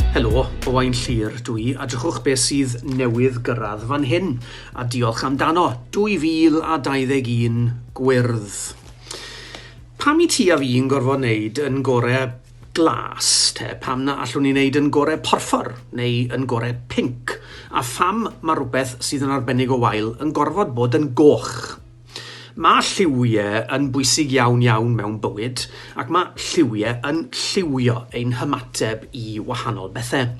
Helo, Owain Llyr dwi, a drychwch beth sydd newydd gyrraedd fan hyn, a diolch amdano, 2021 gwyrdd. Pam i ti a fi'n gorfod wneud yn gore glas, te, pam na allwn ni wneud yn gore porffor, neu yn gore pinc, a pham mae rhywbeth sydd yn arbennig o wael yn gorfod bod yn goch? Mae lliwiau yn bwysig iawn iawn mewn bywyd, ac mae lliwiau yn lliwio ein hymateb i wahanol bethau.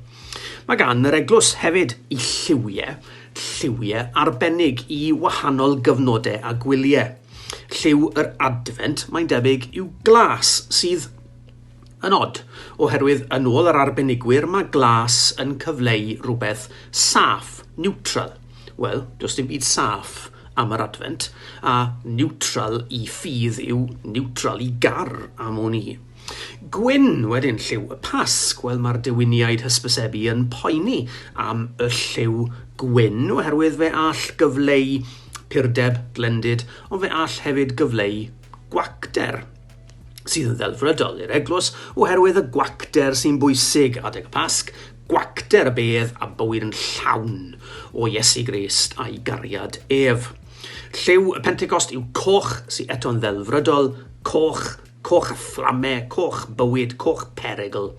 Mae gan yr eglwys hefyd i lliwiau, lliwiau arbennig i wahanol gyfnodau a gwyliau. Lliw yr Adfent, mae'n debyg, yw glas, sydd yn od, oherwydd yn ôl yr arbenigwyr mae glas yn cyfleu rhywbeth saff, niwtral. Wel, does dim byd saff am yr Adfent, a niwtral i ffydd yw niwtral i gar am wn i. Gwyn, wedyn, lliw y Pasg. Wel, mae'r dewiniaid hysbysebu yn poeni am y lliw gwyn, oherwydd fe all gyfleu purdeb, glendid, ond fe all hefyd gyfleu gwacter, sydd yn ddelfrydol i'r eglwys oherwydd y gwacter sy'n bwysig adeg y Pasg, gwacter y bedd a bywyd yn llawn o Iesu Grist a'i gariad ef. Lliw y Pentecost yw coch, sydd eto'n ddelfrydol, coch, coch a fflame, coch bywyd, coch perygl.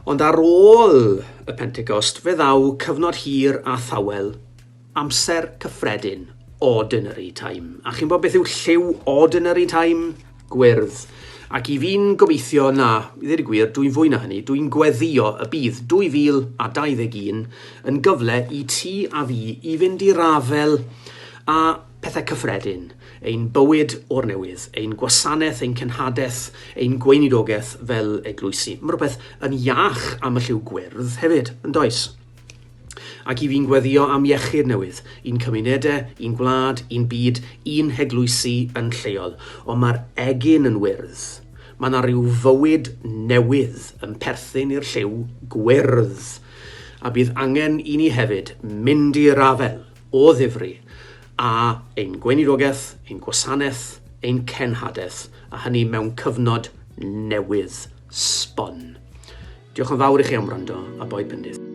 Ond ar ôl y Pentecost fe ddaw cyfnod hir a thawel Amser cyffredin, ordinary time. A chi'n gwybod beth yw lliw ordinary time? Gwyrdd. Ac i fi'n gobeithio, na, i ddweud y gwir, dwi'n fwy na hynny, dwi'n gweddio y bydd 2021 yn gyfle i ti a fi i fynd i'r afel a pethau cyffredin, ein bywyd o'r newydd, ein gwasanaeth, ein cenhadaeth, ein gweinidogaeth fel eglwysi. Mae rhywbeth yn iach am y lliw gwyrdd hefyd, yn does? Ac i fi'n gweddïo am iechyd newydd, i'n cymunedau, i'n gwlad, i'n byd, i'n heglwysi yn lleol. Ond mae'r egin yn wyrdd. Mae 'na ryw fywyd newydd yn perthyn i'r lliw gwyrdd. A bydd angen i ni hefyd mynd i'r afael o ddifri â ein gweinidogaeth, ein gwasanaeth, ein cenhadaeth, a hynny mewn cyfnod newydd sbon. Diolch yn fawr i chi am wrando, a boed bendith.